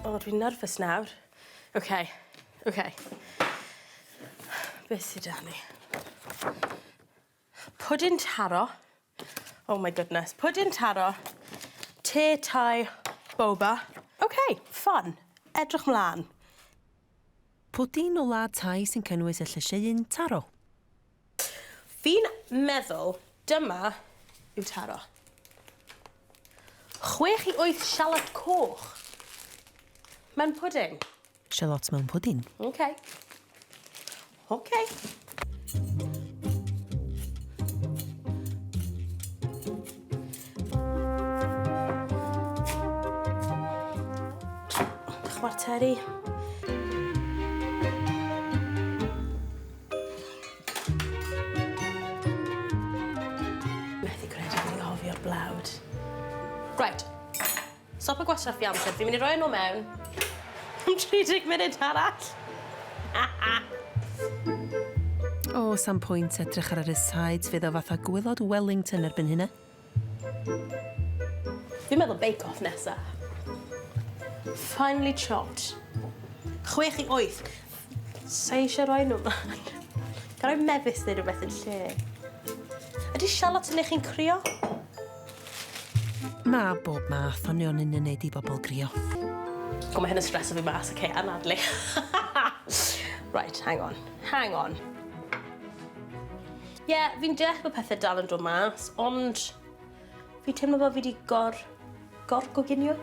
O, dwi'n nervous nawr. Oce, oce. Beth sy 'da ni? Pwdin taro. Oh my goodness. Pwdin taro. Te Thai boba. Oce, fun. Edrych mlan. Pwdin o wlad Thai sy'n cynnwys y llysieuyn taro. Fi'n meddwl dyma yw taro. 6 i 8 sialot coch. Mewn pwdin. Shallots mewn pwdin. Ok. Ok. Chwarteri. Methu credu fi 'di anghofio'r blawd. Reit. Stop y gwastraffu amser, fi'n mynd i roi e nôl mewn am 30 munud arall. O, sa'm pwynt edrych ar y rysáit, fydd o fatha gwylod Wellington erbyn hynna. Fi'n meddwl Bake Off nesa. Finely chopped. 6 i 8. Sa i eisiau rhoi nhw mlaen. Ga roi mefus neu rhywbeth yn lle. Ydy Charlotte yn eich chi'n crio? Mae bob math o nionyn yn neud i bobl grio. O, mae hyn yn streso fi mas. Okay, anadlu. Right, hang on. Hang on. Ie, yeah, fi'n deall bod pethau dal yn dod mas, ond fi'n teimlo fel fi wedi gor... gor-goginio.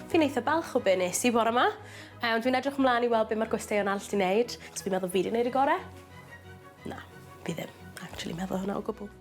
Fi'n eitha balch o be nes i bore 'ma. Yym dwi'n edrych ymlaen i weld be mae'r gwesteion arall 'di neud. Achos fi'n meddwl fi 'di neud y gore. Na, fi ddim actually meddwl hwnna o gwbwl.